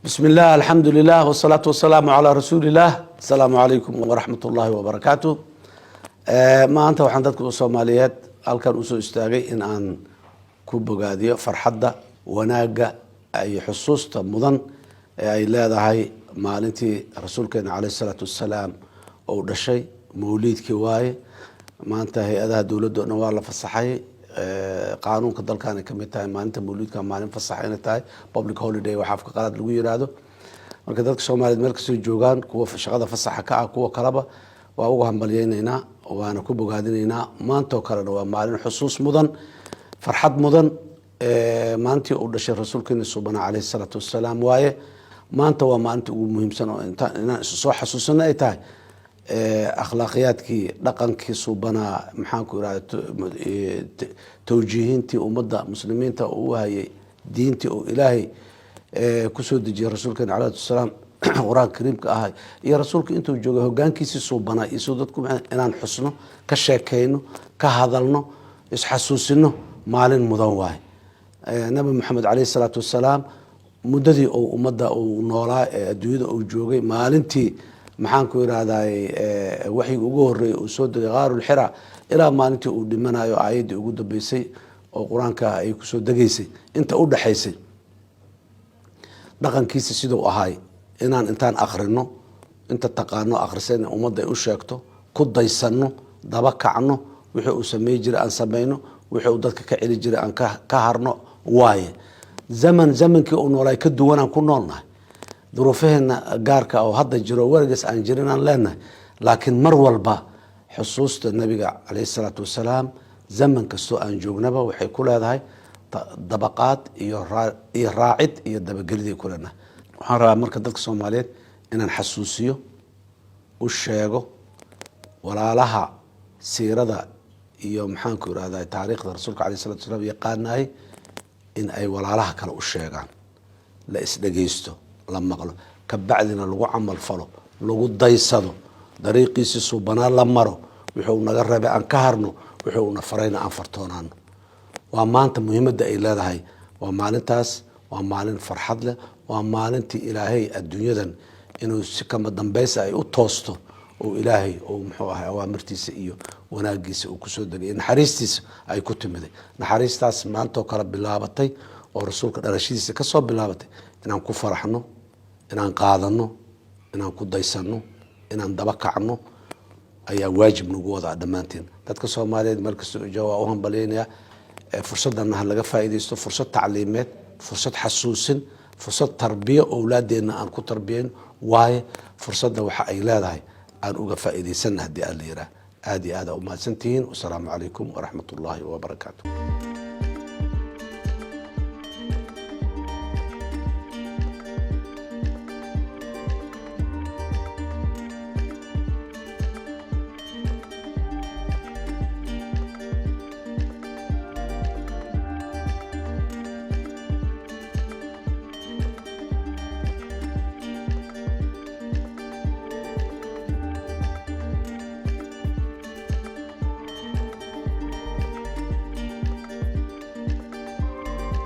بسم الله، الحمد لله، والصلاة والسلام على رسول الله. السلام عليكم ورحمة الله وبركاته. Maanta waxaan dadka Soomaaliyeed halkan usoo istaagay in aan ku bogaadiyo farxadda, wanaagga iyo xusuusta mudan ee ay leedahay maalintii rasuulkeena caleyh isalaatu wassalaam uu dhashay. Mawliidkii waaye maanta. Hay-adaha dowladda o dhan waa la fasaxay. Qaanuunka dalkan ay kamid tahay maalinta mawliidka maalin fasax inay tahay, public holiday waxa afka qalaad lagu yiraahdo. Marka dadka Soomaaliyeed meel kastoo joogaan, kuwa shaqada fasaxa ka ah, kuwa kaleba, waa uga hambalyeyneynaa, waana ku bogaadinaynaa. Maantoo kalena waa maalin xusuus mudan, farxad mudan. Maalintii uu dhashay rasuulkeena suubana caleyhi salaatu wassalaam waaye maanta. Waa maalinta ugu muhiimsan oo inaan isu soo xasuusano ay tahay akhlaaqiyaadkii, dhaqankii suubanaa, maxaanku irahda, tawjiihintii ummadda muslimiinta uu hayay, diintii uu Ilaahay kusoo dejiyay rasuulkeena caleyhi wasalaam, Qur-aanka kariimka ahay, iyo rasuulka intuu joogay hogaankiisii suubanaa iyo siduu dadku, inaan xusno, ka sheekeyno, ka hadalno, isxasuusino maalin mudan waaye. Nabi Maxamed caleyhi salaatu wasalaam muddadii uu ummadda uu noolaa ee adduunyada uu joogay, maalintii, maxaanku irahday, waxyiga ugu horeeyay uu soo degay Qaarulxira ilaa maalintii uu dhimanayo, aayaddii ugu dambeysay oo Qur-aanka ay kusoo degaysay, inta u dhexaysay, dhaqankiisa siduu ahaay inaan intaan akrino, inta taqaano akhrisayna ummadda ay u sheegto, ku daysano, daba kacno, wixii uu samey jiray aan samayno, wixii uu dadka ka celi jiray aan ka harno waaye. Zaman zamankii uu noolaay ka duwanaan ku noolnahay, duruufaheena gaarka oo hadda jiro, weligaas aan jirin aan leenahay, laakiin mar walba xusuusta nabiga caleyhi salaatu wasalaam zaman kastoo aan joognaba waxay ku leedahay dabaqaad iyo raacid iyo dabageliday ku leenahay. Waxaan rabaa marka dadka Soomaaliyeed inaan xasuusiyo, u sheego walaalaha siirada iyo, maxaanku irahda, taariikhda rasuulka aleyh salatu wasalaam yaqaanaay in ay walaalaha kale u sheegaan, la isdhegeysto, la maqlo, kabacdina lagu camal falo, lagu daysado, dariiqiisi suubanaa la maro, wuxuu naga reebay aan ka harno, wuxuu na farayna aan fartoonaano. Waa maanta muhiimadda ay leedahay. Waa maalintaas, waa maalin farxad leh, waa maalintii Ilaahay adduunyadan inuu si kama dambaysa ay u toosto oo Ilaahay uu, muxuu ahay, awaamirtiisa iyo wanaagiisa uu kusoo degay, naxariistiisa ay ku timiday. Naxariistaas maantoo kale bilaabatay oo rasuulka dhalashadiisa kasoo bilaabatay, inaan ku faraxno, inaan qaadano, inaan ku daysano, inaan daba kacno ayaa waajib nagu wadaa dhammaanteen. Dadka Soomaaliyeed meel kasta u jooga waa u hambalyeynaya. Fursadana ha laga faa'iidaysto, fursad tacliimeed, fursad xasuusin, fursad tarbiyo, owlaadeenna aan ku tarbiyeyn waaye. Fursadda waxa ay leedahay aan uga faa'iidaysana haddii aan la yiraah. Aada iyo aad aa umahadsantihiin. Wasalaamu calaykum waraxmat ullaahi wabarakaatu.